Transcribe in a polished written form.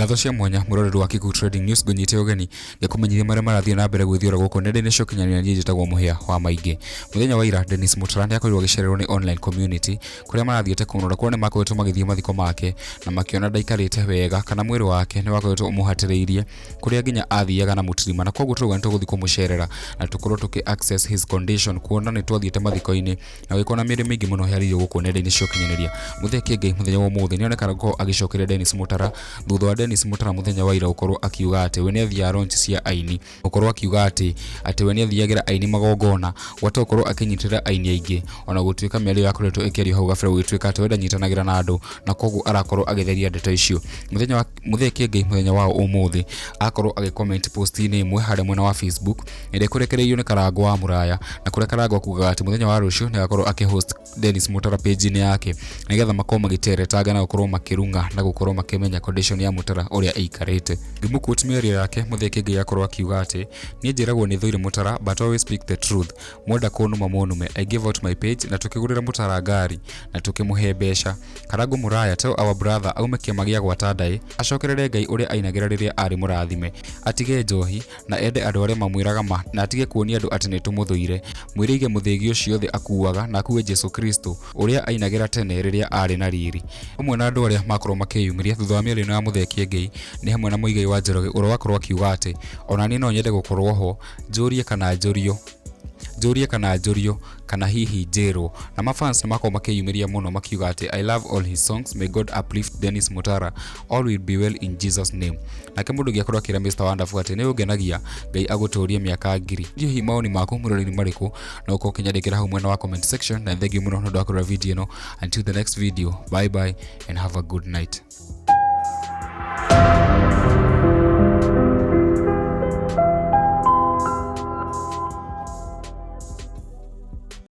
Ngatho cia mwanya mũroreri wa Kikuyu Trading News, ngũnyite ũgeni ngĩkũmenyithia marĩa marathiĩ na mbere gwĩthiora gũkũ nenda-inĩ cia ũkinyanĩria. Niĩ njĩtagwo Mũhĩa wa Maingĩ. Mũthenya wa ira Dennis Mutara nĩ akorirwo agĩcererwo nĩ online community kũrĩa marathiĩte kũmũrora, kuona nĩ makoretwo magĩthiĩ mathiko make na makĩona ndaikarĩte wega kana mwĩrĩ wake nĩ wakoretwo ũmũhatĩrĩirie, kũrĩa nginya athiaga na mũtirima, na koguo tũrauga nĩ tũgũthiĩ kũmũcerera na tũkorwo tũkĩ access his condition, kuona nĩ twathiĩte mathiko-inĩ na gũgĩkorwo na mĩario mĩingĩ mũno yarĩirio gũkũ nenda-inĩ cia ũkinyanĩria. Mũthee Kĩengei mũthenya wa ũmũthĩ nĩ onekana gũkorwo agĩcokeria Dennis Mutara thutha wa Dennis Mutara mũthenya wa ira gũkorwo akiuga atĩ we nĩ athiaga launch cia aini, gũkorwo akiuga atĩ we nĩ athiagĩra aini magongona gwata gũkorwo akĩnyitĩrĩra aini aingĩ, ona gũtuĩka mĩario yakoretwo ĩkĩario hau gabere gũgĩtuĩka atĩ we ndanyitanagĩra na andũ, na koguo arakorwo agĩtheria ndeto icio. Mũthenya wa Mũthee Kĩengei mũthenya wa ũmũthĩ akorwo agĩ comment post-inĩ ĩmwe harĩa mwena wa Facebook ĩrĩa ĩkũrekereirio nĩ Karangũ wa Mũraya, na kũrĩa Karangũ akugaga atĩ mũthenya wa rũciũ nĩ agakorwo akĩ host Dennis Mutara page-inĩ yake nĩgetha makorwo magĩteretanga na gũkorwo makĩrung'a na gũkorwo makĩmenya condition ya Mutara ũrĩa ĩikarĩte. Ngĩmũ-quote mĩario yake, Mũthee Kĩengei akorwo akiuga atĩ niĩ njĩragwo nĩ thũire Mutara, but always speak the truth. Mwenda kũnuma mũnume. I gave out my page na tũkĩgũrĩra Mutara ngari na tũkĩmũhe mbeca. Karangũ Mũraya, tell our brother aume kĩama gĩa gwata ndaĩ, acokerere Ngai ũrĩa ainagĩra rĩrĩa arĩ mũrathime, atige njohi na ende andũ arĩa mamwĩraga ma, na atige kuonia andũ atĩ nĩtũmũthũire. Mwĩre aige mũthĩgi ũcio thĩ akuaga na akue Jesu Kristo ũrĩa ainagĩra tene rĩrĩa arĩ na riri. Ũmwe na andũ arĩa makorwo makĩyumĩria thutha wa mĩario ĩno ya Mũthee Kĩengei nĩ hamwe na Muigai wa Njoroge ũrĩa wakorwo akiuga atĩ ona niĩ no nyende gũkorwo ho njũrie kana njũrio njũrie kana njũrio kana hihi njĩrwo. Na mafans nĩ makorwo makĩyumĩria mũno makiuga atĩ, "I love all his songs. May God uplift Dennis Mutara. All will be well in Jesus' name." Nake mũndũ ũngĩ akorwo akĩra Mr Wonderful atĩ nĩ ũngenagia, Ngai agũtũrie mĩaka ngiri. Hihi maoni maku mũrori nĩ marĩkũ? No ũkorwo ũkĩnyandĩkĩra hau mwena wa comment section, na thank you mũno nĩ ũndũ wa kũrora video ĩno. Until the next video, bye bye and have a good night.